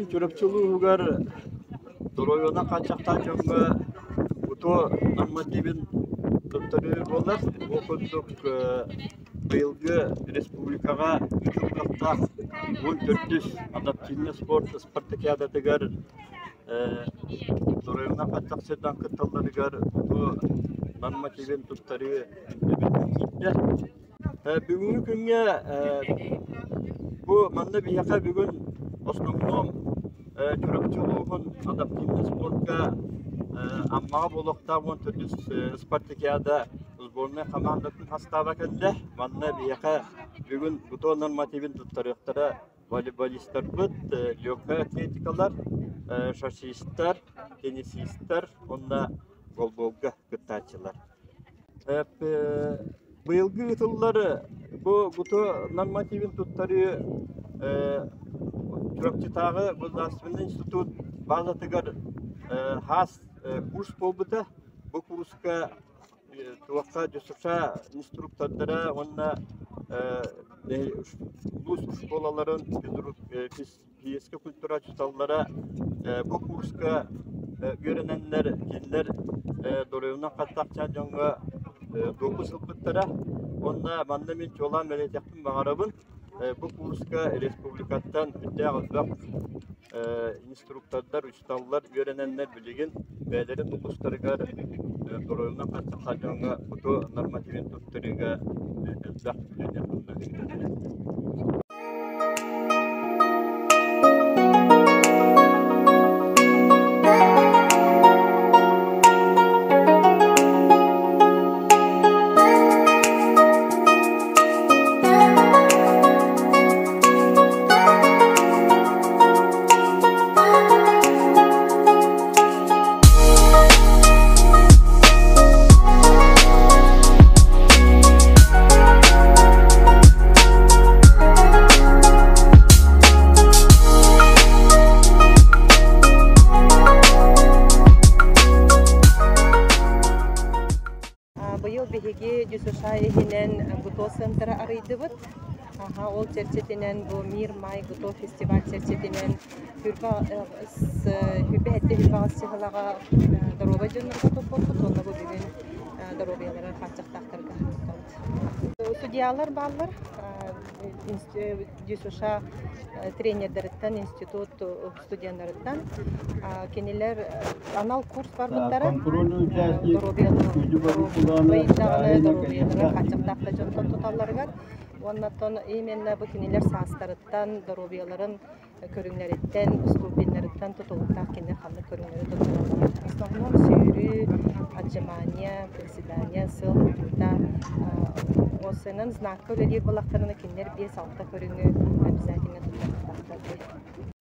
Бүгүн Чурапчы улууһугар доруобуйанан хааччахтаах дьоҥҥо УТО нормативын туттарыы буолар. Ол курдук быйылгы республикаҕа ыытыллыахтаах 14-үс адаптивнай спорт спартакиадатыгар доруобуйанан хааччах сирдэн кытталларыгар УТО нормативын туттарыы киирдэ. Бүгүҥҥү күҥҥэ бу манна биһиэхэ бүгүн основном Чурапчы улууһун адаптивнай спорка Аммаҕа буолуохтаах 14-үс спартакиада сборнай хамаандатын састааба кэллэ. Манна биһиэхэ бүгүн бутон нормативын туттарыахтара волейболистарбыт, легкай атлетикалар, шашистар, теннисистар уонна голболга кыттааччылар. Быйылгы ыытыллар бу ГУТО нормативын туттарыы Чурапчытааҕы государственнай институт базатыгар хаас курс буолбута. Бу курска туохха ДЮСШ инструктордара уонна улуус школаларын физическэй культура учууталлара бу курска үөрэнэннэр кинилэр доруобуйанан хаттахчаан дьоҥҥо допуск ылбыттара. Уонна манна мин чуолаан бэлиэтиэхпин баҕарабын, бу курска республикаттан сүрдээх элбэх инструктордар, учууталлар үөрэнэннэр билигин бэйэлэрин улуустарыгар доруобуйанан хаттахчаан дьоҥҥо УТО нормативын туттарыыга элбэх үлэни ыыталлар. Быйыл биһиги ДЮСШ иһинэн ГУТО центра арыйдыбыт. Аха, ол чэрчитинэн бу Мир Май ГУТО фестиваль чэрчитинэн Хүрбэ сэттэ хүрбэ аҕыс чыһылаҕа доруобай дьоннорго туппуппут уонна бу бүгүн доруобуйалара хааччахтаахтарга туттабыт. Судьялар бааллар. ДЮСШ тренердериттэн, институт студеннарыттан. Кинилэр анал курс барбыттара. Доруобуйалары доруобуйалара хааччахтаах да дьонтон туталларыгар. Уонна именно бу кинилэр саастарыттан, доруобуйаларын көрүҥнэриттэн, ступеннарыттан тутулуктаах кинилэр ханнык көрүҥнэри туттараллар. В основном сүүрүү, отжимание, приседание, сыл ыйыта ОСН знакка үлэлиир буоллахтарына кинилэр 5-6 көрүҥү обязательно туттарыахтаахтар.